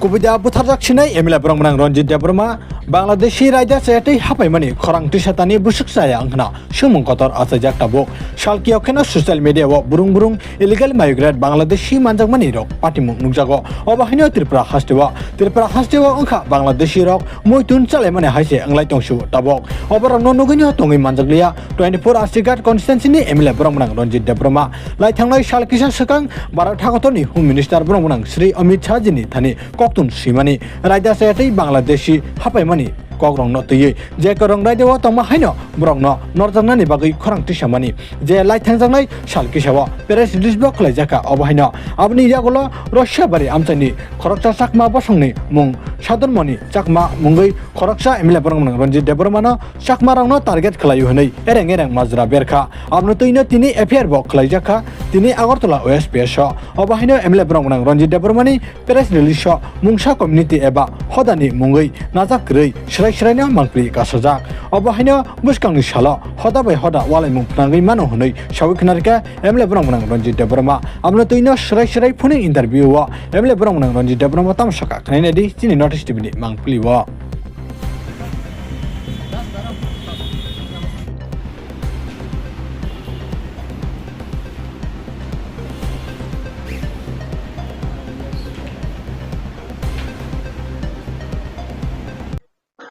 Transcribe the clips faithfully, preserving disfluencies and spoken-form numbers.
Kubui da butharjak sinai M L A borok mwnang Ranjit Debbarma Bangladeshi raida chayatwi hapaimani khorang tisatani bwswk chaya wngkhna swngmung kotor achaijak tabuk. Salkiyok kheno social media o burung burung illegal migrant Bangladeshi manjakmani rok patimung nukjago. Obo haino Tripura hasteo, Tripura hasteo wngkha Bangladeshi rok muitun chalaimani hai se wnglai tongsu tabok. Oborokno nugwino tongwi manjakliya twenty-four Astighat constituency ni M L A borok mwnang Ranjit Debbarma. Lai thangnai sal kisa swkang Bharat hakotorni Home Minister borok mwnang Shri Amit Shah jini thani koktun swimani raida chayatwi Bangladeshi hapaimani kokrokno twiwi je kwrwng raidao tongma haino borokno norjaknani bagwi khorang tisamani je lai thangjaknai sal kisao press release bo khwlaijakha. Obo haino aboni yagulo Rosia bari amchaini khoroksa Chakma bosongni mung Sadon Moni Chakma mungwi khoroksa M L A borok mwnang Ranjit Debbarmano Chakmarokno target khwlaio hwnwi ereng ereng majra berkha. Abono twino tini F I R bo khwlaijakha tini Agartala O S P S o. Obo haino M L A borok mwnang Ranjit Debbarmani press release o mungsa community eba hodani mungwi najak kwrwi swrai swraino mangpli kasajak. Obo haino bwskangni salo hoda bai hoda walaimung phnangwi mano hwnwi sawi khwnarikha M L A borok mwnang Ranjit Debbarma. Abono twino swrai swrai phone interview o M L A borok mwnang Ranjit Debbarma tamo sakha khwnaina di chini North East T V ni mangpli o.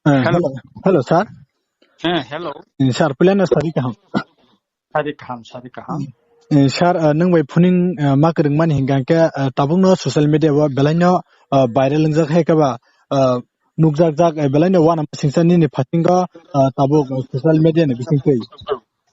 Eh, Hello. Hello, hello, sir. Eh, hello. Eh, sir, puilano sari kaham. Sari kaham, sari kaham. Eh, sir, eh, nwng bai phuning, eh, ma kwrwngmani hinkha khe, eh, tabukno social media o belaino, eh, viral wngjak hai khe ba, eh, nukjakjak, eh, belaino uanama singsa nini phasingo, eh, tabuk, eh, social media ni bisingtwi.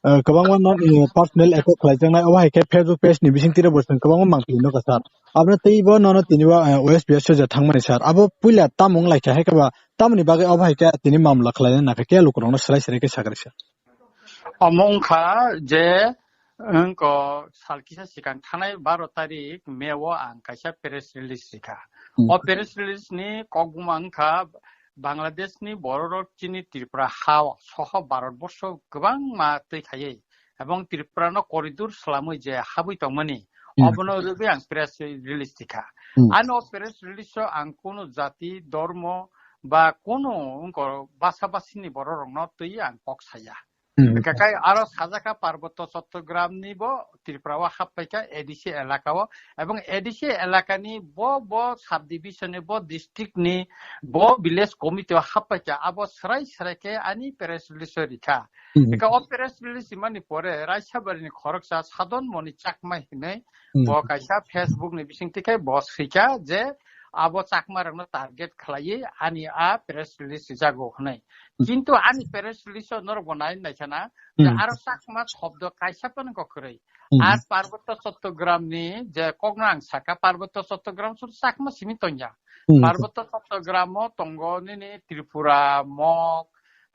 Eh, kwbangma no, eh, personal attack khlaijaknai, obo hai khe Facebook page ni bisingtwi bo chwng kwbangma mangpili nukha, sir. Aboni twibo nono tini o, eh, O S P S o je thangmani, sir. Abo puila tamo wnglaikha hai khe ba, tamoni bagwi obo hai khe tini mamla khlaina nakha khe lukurokno swrai swrai khe sakri, sir. Omo wngkha je, wngkha sal kisa sikang thanai baro tarik May o ang kaisa press release rikha. Hmm. O press release ni kokbuma wngkha Bangladesh ni bororok chini Tripura ha o soho Bharat borsho kwbangma twi khaiwi ebong Tripura no corridor swlamwi je habwi tongmani, Hmm. obono rwgwi ang press release rikha. Hmm. Ano press release o ang kunu jati, dormo ba kunu wngkha basa basini bororokno twi ang kok saya. Hmm. Hwnkhe kai aro sajak kha Parbotto Chottogram ni bo Tripura o happai kha A D C elaka o, ebong A D C elaka ni bo, bo sub division ni, bo district ni, bo village committee o happai kha, abo swrai swrai khe ani press release o rikha. Hmm. Hwnkhe o press release rimani pore Raisabari ni khoroksa Sadon Moni Chakma hinwi Hmm. bo kaisa Facebook ni bisingtwi khe bo swikha je abo Chakma rokno target khlaiwi ani a press release rijago hwnwi. Hmm. Kintu ani press release o norok bo nai naikha na, je Hmm. aro Chakma shobdo kaisa phano kwrwi. Hmm. Ar Parbotto Chottogram ni je kokno ang sakha, Parbotto Chottogram suru Chakma simi tongya. Hmm. Parbotto Chottogram o tongo nini Tripura, Mog,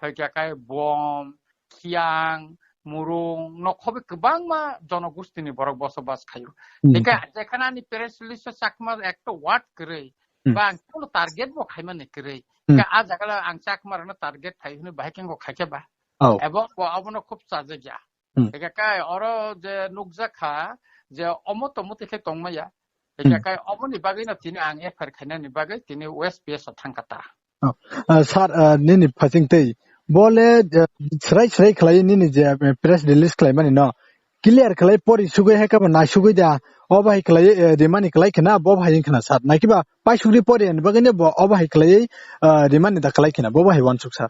hwnkhe kai Bom, Khiang, Murung, nokhobai kwbangma jonogostini borok bosobas khaio. Hmm. Hwnkhe jekhana ani press release o Chakma ekta word kwrwi, Hmm. ba ang kuno target bo khaimani kwrwi. Hmm. Hwnkhe a jaga le ang Chakma rokno target khai hwnwi bahai khe wngkha khaikhe ba. Oh. Ebo bo abono khub chajakya. Hmm. Hwnkhe kai oro je nukjakha je omo tomo twi khe tongmaya. Hwnkhe Hmm. kai oboni bagwino tini ang F I R khainani bagwi tini O S P S o thangkha ta. Oh, ah, sir, ah, nini phaising twi. Bo le, eh, swrai swrai khlai nini je, eh, press release khlaimani no. Clear khlai pori sugwi hai khe bo nai sugwi da. O bahai khlai, eh, rimani khlai khna, bo bahai khna sir. Nai kiba pai sugri pori ani bagwi ne bo o bahai khlai, eh, rimani da khlai khna, bo bahai wansuk sir.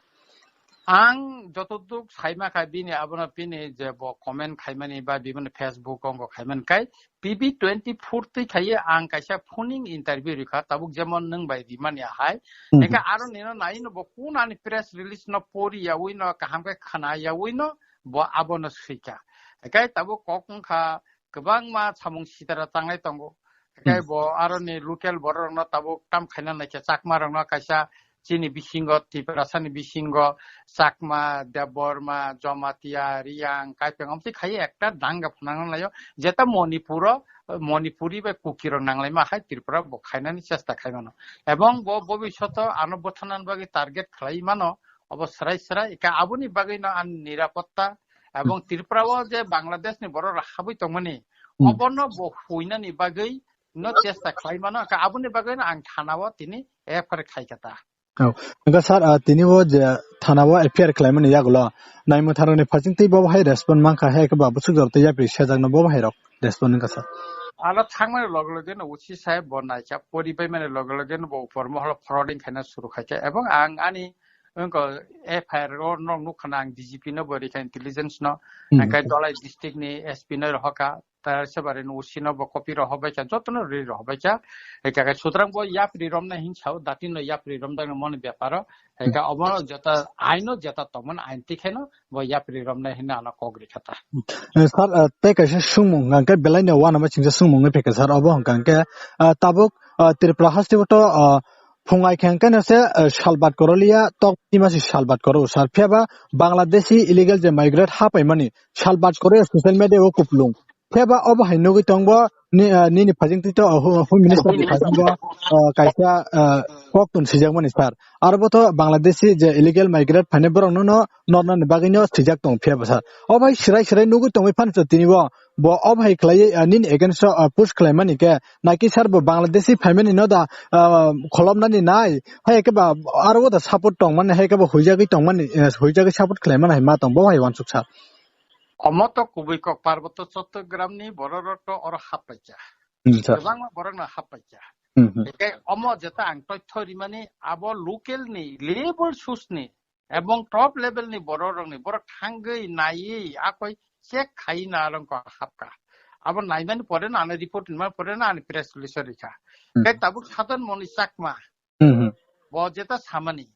Ang jotoduk saima kha bini abono bini je bo comment khaimani ba bini Facebook o wngkha khaimani kai P B twenty-four twi khaiwi ang kaisa phoning interview rikha, tabuk jemon nwng bai rimani ahai. Hmm. Hwnkhe aro nino nai no bo kun ani press release no pori yaui no kaham khe khna yaui no bo abono swikha. Hwnkhe tabuk kok wngkha kwbangma samung sitara tanglai tongo. Hwnkhe Hmm. bo aro ni local borok rokno tabuk tam khaina naikhe Chakma rokno kaisa chini bisingo, Tiprasani bisingo, Chakma, Debbarma, Jamatia, Riyang, Kaipeng, amtwi khaiwi ekta danga phunang laio, jeta Manipuro, Manipuri bai Kukirok nanglaima hai Tripura bo khainani chesta khaimano. Ebong bo bobishoto ano bwtharnani bagwi target khlai mano, obo swrai swrai, eka aboni bagwino ani nirapotta, ebong Tripura o je Bangladesh ni borok rok habwi tongmani, Hmm. obono bo huinani bagwi no chesta khlai mano, ka aboni bagwi no ang thana o tini F I R khai kha ta. Oh, hwnkhe sir, ah, tini o je thana o F I R khlaimani yagulo naimwtharokni phasing twi bo hai respond mankha, hai khe ba bwswk jora tei yapri sejakno bo hai rok respond wngkha sir. Alo thangmani loge loge no O C saheb bo naikha, pori paimani loge loge no bo upor moholo forwarding khaina suru khaikha, ebong ang ani wngkha F I R o no nukha na ang D G P no bo rikha, intelligence no, hmm, hwnkhe Dholai district ni S P no rohorkha, ta sebari no O C no bo copy rohorbaikha, jotono ri rohorbaikha. Hwnkhe sutrang bo yapri romna hinsao, dati no yapri romdang moni beparo, hwnkhe obono jeta aino jeta tongmani ain tikheno bo yapri romna hinna ano kok rikha ta. Eh, sir, eh, tei kaisa sungmung hwnkhe belai no uanama chingsa sungmung wngwi phaikha sir, obo hwnkha hwnkhe, eh, tabuk, eh, Tripura haste o to, eh, phung ai khe hwnkhe no se, eh, salbat korolia tok tima se salbat koro sir, phiya ba Bangladeshi illegal je migrate ha paimani salbat koro social media o kuplung. Phiya ba obo hai nugwi tong bo ni, ah, nini phajing twi to, ah, hu-, home minister ni phajing bo, ah, kaisa, ah, kok tun sijak mani sir. Aro bo to Bangladeshi je illegal migrant phainai borok no, no norna ni bagwi no sijak tong phiya bo sir. Obo hai sirai sirai nugwi tongwi phano tini bo, bo obo hai khlaiwi, ah, nini against o, ah, push khlai mani khe naki sir bo Bangladeshi phaimani no da, ah, kholopnani nai. Hai khe ba aro bo da support tong mani, hai khe ba huijagwi tong mani, eh, huijagwi support khlai mani hai ma tong bo hai uansuk sir. Omo to kubui kok, Parboto Chottogramni bororok to oro happaikha. Hmm, sir. Kwbangma borokno happaikha. Hmm, hmm. Hingke omo jeta ang toitho rimani abo local ni level source ni ebong top level ni bororokni borok thangwi naiwi akoi check khai na rongko hapka. Abo naimani pore no ani report rimani pore no ani press release rikha. Hmm. Tei tabuk Sadan Moni Chakma Hmm, hmm. Bo jeta samani.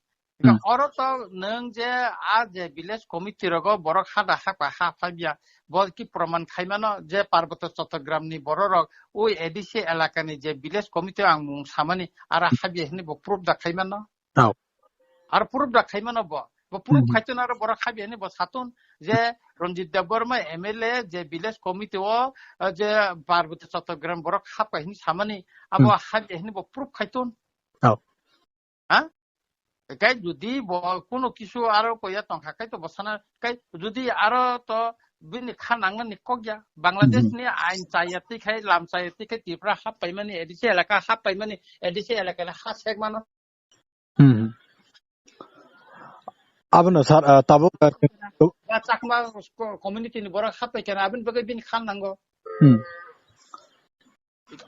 Hmm. Oro to nwng je a je village committee rogo borok ha da ha pa ha phaibya. Bo ki proman khaimano je Parboto Chottogramni bororok oi A D C elakani je village committee ang mung samani ara habya hini bo proof da khaimano. Oh. Ar proof da khaimano bo. Bo proof Hmm, hmm. Khaitun aro borok habya hini bo satun je Ranjit Debbarma M L A je village committee o, eh, je Parboto Chottogram borok hapka hini samani abo Hmm. Habya hini bo proof khaitun. Oh. Ha? Kai judi bo kuno kisu aro koya tongkha, kai to bo sana, kai judi aro to bini kha nangnani kok ya. Bangladesh Mhm. Ni ain chaya tikhai, lam chaya tikhai Tripura hap paimani, A D C elaka hap paimani, A D C elaka ha sek mano. Mhm. Abono sir, ah, tabuk, ah, Ya Chakma ko-, community ni borok hap pai kana, abin bagai bini kha nango. Hmm.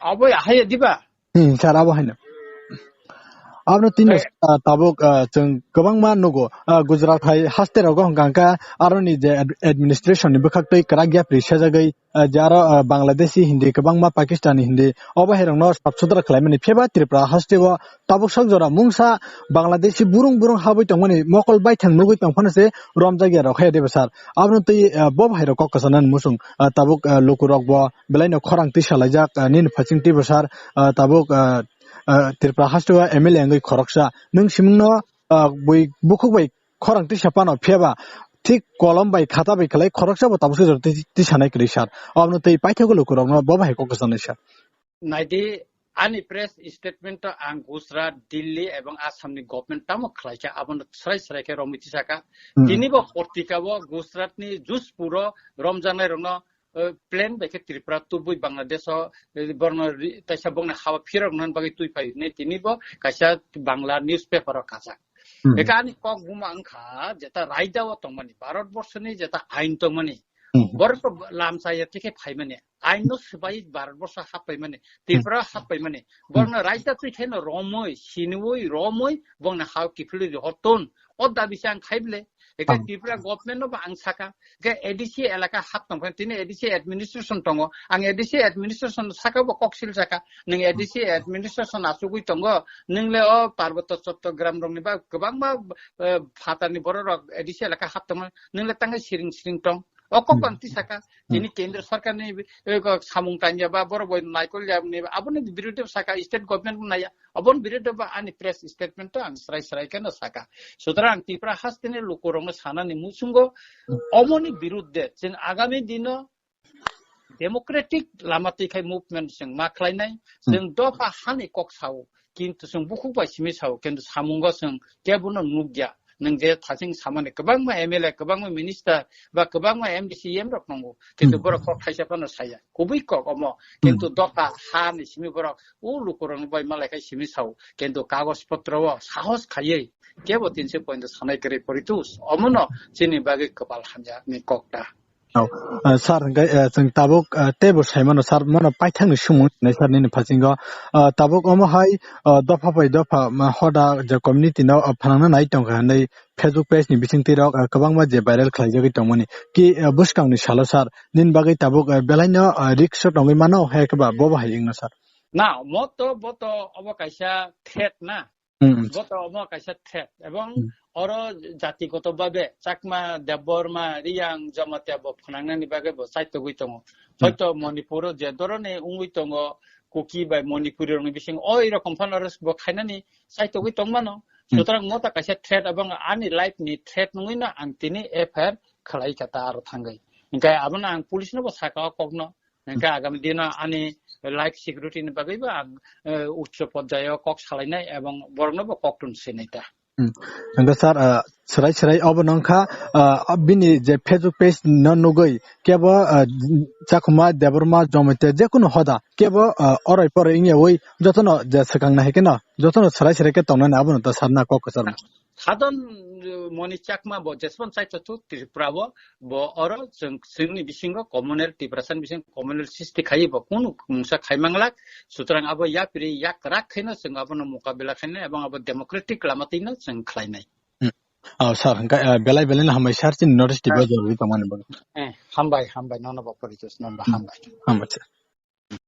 Abo ya, hai diba? Hmm, sir, abo haino. Abono tini, eh, ah, tabuk, ah, chwng kwbangma nugo, ah, Gujarat hai haste rogo hwnkha hwnkha aroni je ad-, administration ni bwkhak twi kwrak yapri sejagwi, ah, je aro, ah, Bangladeshi Hindi, kwbangma Pakistani Hindi, obo hai rokno sap sutra khlaimani. Phiya ba Tripura haste o tabuk sok jora mungsa Bangladeshi burung burung habwi tongmani mokol baithang nugwi tong phano se romjak ya rok hai diba sir. Abono twi, ah, bo hai rok kok kwchangna muchung, ah, tabuk, ah, lukurok bo belai no khorang twi salaijak, ah, nini phaching twi bwsar, ah, tabuk, ah, ah, Tripura haste o M L A wngwi khoroksa. Nwng simingno, ah, bui bukhuk bai khorang twi sa phano, phiya ba thik kolom bai khata bai khlai khoroksa bo tabuk se jora twi, twi sanai kwrwi sir. Abono twi paithago lukurokno bo bai kok kwchangnai sir. Naidi, ani press statement to ang Gujarat, Delhi ebong Assam ni government tamo khlaikha, abono srai srai khe romwi tisaka. Hmm. Tini bo portika o Gujarat ni Juspur o romjaknai rokno eh, plane bai khe Tripura tubui Bangladesh o, eh, borno ri-, taisa bongni hawa phirok nan bagwi twi phai hwnwi tini bo kaisa Bangla newspaper o kajak. Hmm. Eka ani kok buma wngkha jeta raida o tongmani, Bharat borsoni jeta ain tongmani. Hmm. Borok to lam chaya tikhe phaimani, ain no swbai Bharat borso hap paimani, Tripura hap paimani. Hmm. Borokno raida twi khe no romwi, sinwi, romwi, bongni hawa kiphilwi rihor ton. O dabi se ang khai bile. Eka Tripura government no ba ang saka, ke A D C elaka hap tong phano, tini A D C administration tongo. Ang A D C administration saka bo koksil saka. Nwng A D C administration asugwi tongo. Nwng le o Parboto Chottogram rokni ba kwbangma, eh, phatarni borok rok A D C elaka hap tongma. Nwng le tangwi siring siring tong. O kok Hmm. Ang tisaka. Hmm. Tini kendra sarkar ni, eh, ko samung tangya ba borok bai naikol ya ni ba aboni birude saka state government naya. Aboni birude ba ani press statement to ang srai srai khe no saka. Sutrang Tripura hasteni lukurokno sanani muchungo omoni birudde chwng agami dino democratic lama twi khai movement chwng ma khlainai, chwng dopha hani kok sao, kintu chwng bukhuk bai simi sao, kintu samungo chwng kebono nukya. Nwng je thasing samani kwbangma M L A, kwbangma minister, ba kwbangma M D C, M rok tongo. Kintu Hmm. borok kok thaisa phano saya. Kubui kok omo. Kintu Hmm. dopha ha ni simi borok o lukurokno bai malai khai simi sao. Kintu kagoj potro o sahos khaiwi kebo tinse pointo sanai kwrwi poritus. Omono chini bagwi kwpal hamya ni kok ta. Oh, uh, sir, hingke, uh, chwng tabuk, uh, teibo sai mano, sir, mano paithakni sumung sinai, sir, nini phasingo. Uh, tabuk omo hai, uh, dopha bai dopha, ma, hoda je community no, uh, phanangna nai tongkha hinwi Facebook page ni bisingtwi rok, uh, kwbangma je viral khlaijagwi tongmani. Ki, uh, bwskangni salo, sir, nini bagwi tabuk, uh, belaino, uh, risk o tongwi mano, hai khe ba bobo hai wngno, sir? Na, moto, boto obo kaisa threat na. Hmm. Boto omo kaisa threat. Ebong Hmm. oro jatigoto babe Chakma, Debbarma, Riyang, Jamatia bo phanangnani bagwi bo chaitogwi tongo. Hmm. Hoito Manipuro je doroni wngwi tongo, Kuki bai Manipuri rokni bising o erokom phano oro bo khainani chaitogwi tongmano. Hmm. Sutrang mota kaisa threat ebong ani life ni threat wngwi no ang tini F I R khlai kha ta aro thangwi. Hingke abono ang police no bo saka o kokno. Hingke agami dino ani life security ni bagwi bo ang, eh, uccho porjayo kok salainai ebong borokno bo koktun sinai ta. Hmm. Hingke sir, ah, serai serai obo nongkha, ah, bini je Facebook page no nugui kebo, ah, Chakma, Debbarma, Jamatia, jekunu hoda kebo, ah, orai porai wngyaui jotono je swkang nai keno jotono serai serai khe tongnani abono ta sir na kok kwchar. Sadon, uh, Moni Chakma bo jespan chaito tu Tripura bo, bo oro chwng, chwngni bisingo communal, Tiprasani bisingo communal sisti khai bo kunu mungsa khai manglak, sutrang abo yapri yak rak khaino chwng abono mukabila khainai ebong abo democratic lama twino chwng khlainai. Hmm. Oh, sir, hingke, uh, belai belai no hambai sir, chini notice tibro Ah. jorwi tongmani bagwi. Eh, hambai, hambai, nono bo poritus, nono bo Hmm. hambai. Hambai, sir.